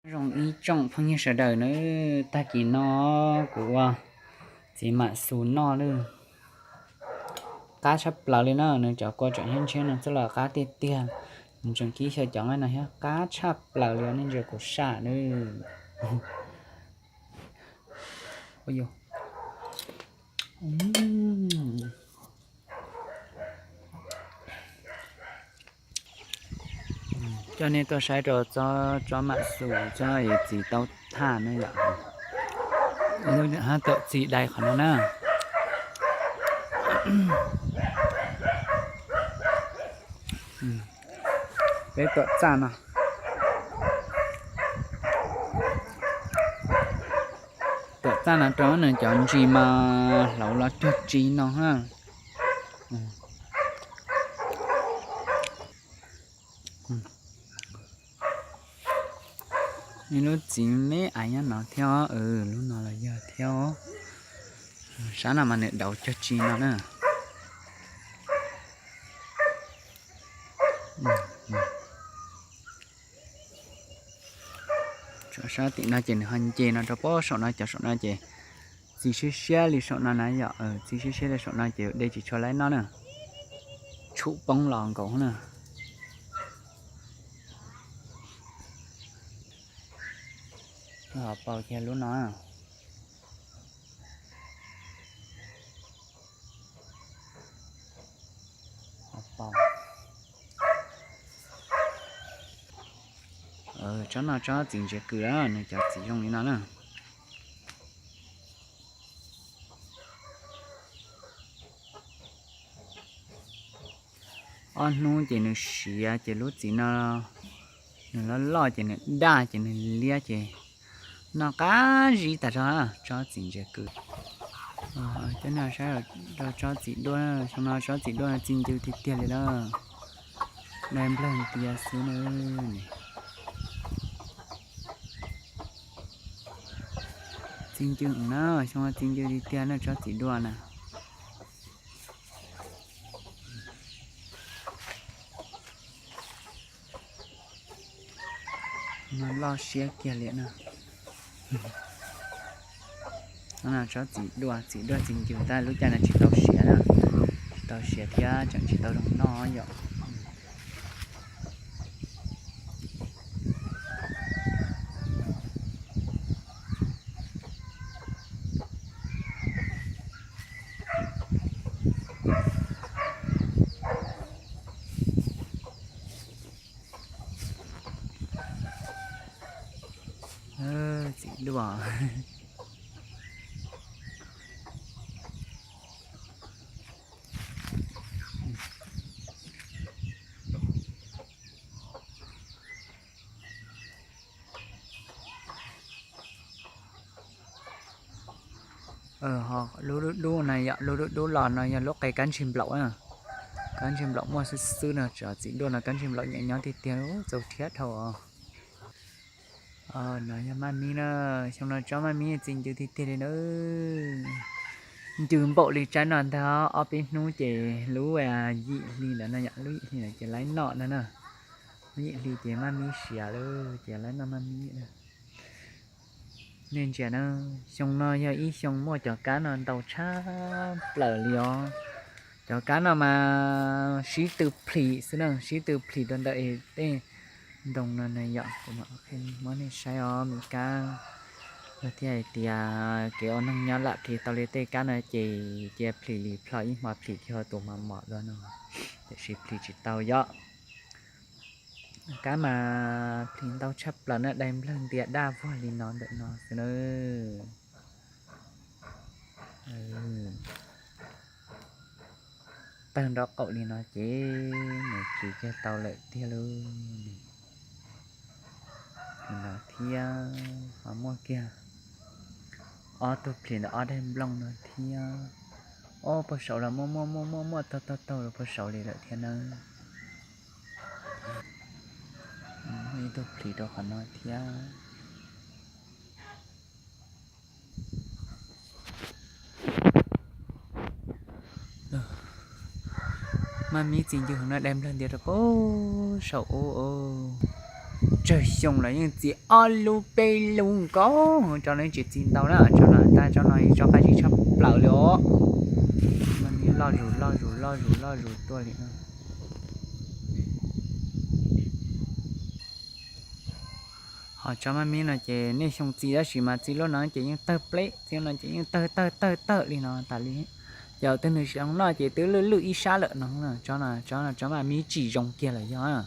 Zoo ib tsoom phooj ywg sawv daws na, tag kis no kuv ua txiv mam xus noj lawm. Qab tshaj plaws li na, nws cov kua tseem ntshiab ntshiab no xwb los qab tiag tiag. Nws tseem kib xyaw cov nqaij no thiab, qab tshaj plaws li, nej ntsia kuv sam na. Coj nej tuaj saib rau tsob mam xus tsob txiv taub thaj na yom. Tuam txiv dai qhov no na. Peb tuam txaj no, tuam txaj no rau nws cov ntsis mas hlauv los cuag tsi no na. Ib lub txiv me aiv nyob no thiab, lub no los yog thiab. Sab no mas nws dauv cuag tsi no na. Tsob sab tim no ces nws ho nce no rau pem saum no, cov saum no ces txi siab siab li saum no na yom, txi siab siab li saum no ces dej tsis tshua laib noj na, tshum poob los nkaus na. Ho paus kiag lub no. Tsob no tsob txiv ntsia kws, nws cov txiv zoo li no na. Ob hnub ces nws siav ces lub txiv no nws loj loj ces nws daj ces nws liab ces noj qab zib tas zog tsob txiv ntsia kws. Coj nej saib rau tsob txiv duaj, xyoo no tsob txiv duaj txi ncw tiag tiag li na. Dai nplawg ntias xwb na. Txi ncw na, xyoo no txi ncw tiag tiag na tsob txiv duaj na. No loj siab kiag li na. Tsob txiv duaj, txiv duaj txi ncw tab lub caij no tsis tau siav na, tsis tau siav thiab tseem tsis tau zoo noj yom. Txiv duaj. Ho lub dub dub na yom, lub dub dub los no yog lub qe kab ntsig nplaum na. Kab ntsig nplaum muaj xwb xwb no, tsob txiv duaj no kab ntsig nplaum nyob tiag tiag, txaus rhiab dhau os. No yog maj mib na, xyoo no tsob maj mib txi ncw tiag tiag li na. Ncw npaum li tsaib no ntag, ob peb hnub ces lub yim hli ntawd no yom, lub yim hli ntawd ces laib noj no na. Lub yim hli ces maj mib siav lawm ces laib noj maj mib na. Nej ntsia na, xyoo no yog ib xyoo muaj cov kab no ntau tshaj plaws li os. Cov kab no mas sib tw plhis xwb na, sib tw plhis rau ntawm tej ntoo no na yom. Kuv muab nej saib os, me kab. Yog thiaj hais tias kev ua neeg nyob lam kev tau li tej kab no ces cia plhis li plho ib hmo plhis kiag tus mos mos dua no, tiam sis plhis tsis tau yom. Kab mas plhis ntau tshaj plaws na, dai nplawg ntias daj vog li no ntawm no xwb na. Tawg nraub qaum li no ces nws plhis kiag tau lawm tiag lauj. Plhis no thiab ho muaj kiag ob tug plhis ntawm ob daim nplooj no thiab. Ob, puag saud los muaj muaj muaj muaj muaj taug taug taug rau puag saud li lawm thiab nawb. Muaj ib tug plhis rau qhov no thiab. Maj mib txi ncw heev no, dai nplawg ntias rau puag saum ub os. Tsawg xyoo los yeej txi ob lub peb lub nkaus, tsob no tsis txi ntau na, tsob no tag, tsob no tsob qab zib tshaj plaws li os. Mas nws loj zus loj zus loj zus loj zus tuaj li. Ho tsob maj mib no ces niaj xyoo txi tab sis mas txi lub no ces yeej tawg pleb, txi no ces yeej tawg tawg tawg tawg li no tas li. Ces twb nws sis zoo noj ces twb lwj lwj ib sab lawm no. Tsob no, tsob no tsob maj mib tsis zoo kiag lawm yog.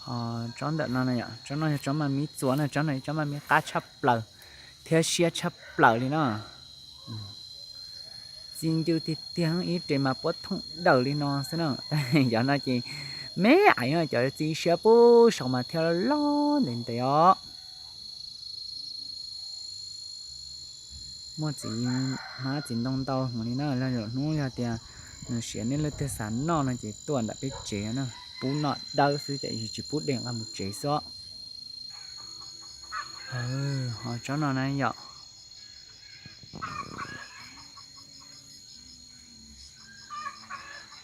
Ho tsob ntawm no, tsob no yog tsob maj mib txuas na, tsob no yog tsob maj mib qab tshaj plaws thiab siab tshaj plaws li no. Txi ncw tiag tiag, ib re mas puab thooj dawm li no xwb na. Cov no ces me aiv no cov txi siab puag saum mas thiaj loj ntev ntev os. Muaj txiv hmab txiv ntoo ntau heev li na, lwm hnub yog tias nws siav nej leej twg xav noj no ces tuaj ntawm peb tsev na, pub noj dawb xwb ces tsis pub de nqa mus tsev xwb. Ho tsob no na yom.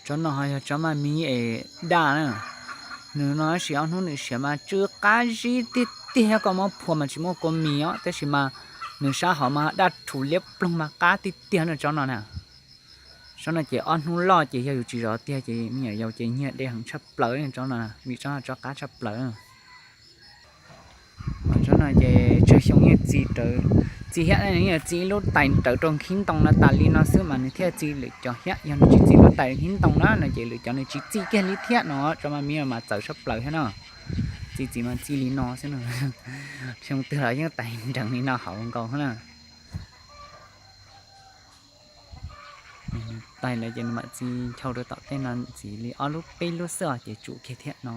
Tsob no ho yog tsob maj mib es daj na. Nws no tab sis ob hnub nws siav mas tsw qab zib tiag tiag, koj muab phua mas tsis muaj kua mis os, tab sis mas nws sab hauv mas daj rhuv liab ploog mas qab tiag tiag na tsob no na. Tsob no ces ob hnub loj ces yog yus tsis zov tiag ces me nyuam yaus ces nyiag de heev tshaj plaws tsob no, vim tsob no tsob qab tshaj plaws. Tsob no ces tsawg xyoo yeej txi rawv, txi thiab, yeej txi ib lub tais rawv rau nkhib ntoo no tas li no xwb mas nws thiaj txi lwm cov thiab, yog nws tsis txi lub tais nkhib ntoo na no ces lwm cov nws tsis txi kiag li thiab no. Tsob maj mib mas txawv tshaj plaws thiab no, txi txiv mas txi li no xwb no. Xyoo twg los yeej tais nrees li no hauv nkaus na. Tais lawm ces nws mam txi nchau rau tom tej no ntxiv li ob lub peb lub xwb os ces tsum kiag thiab no.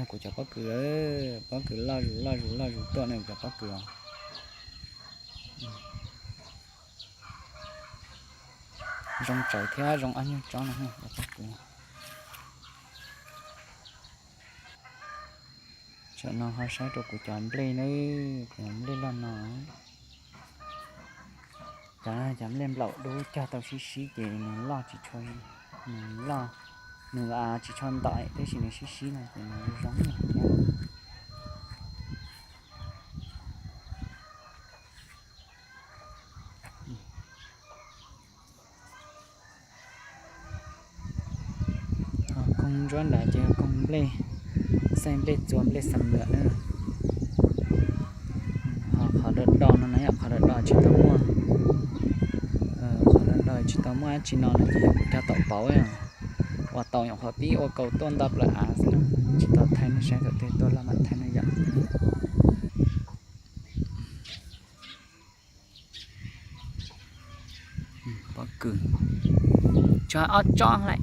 Kuv cov pob kws, pob kws loj zus loj zus loj zus tuaj ne, cov pob kws os. Zoo tsawv thiab zoo ob nyuag tsob no, cov pob kws. Tam no ho saib rau kuv cov nplej na, kuv cov nplej loj no. Cov, cov nplej nplaum dub cog tau sib sib ces nws loj tsis tshua, nws loj, nws tsis tshua ntau tab sis nws sib sib no ces nws zoo thiab. Ho koog ntsuab nrad ces yog koog nplej, xaij nplej txua nplej xam lwm na. Ho qhov do do no na yom, qhov do do tsis tau muaj, qhov do do tsis tau muaj dab tsi no no ces yog kuv cog tom pauv, ua tau nyuam qhuav pib ua kaus tuaj nto plaws av xwb no, tsis tau thaij nej saib, thaum twg tuaj loj mam thaij no yom. Pob kws, tshuav ob tsob lawm.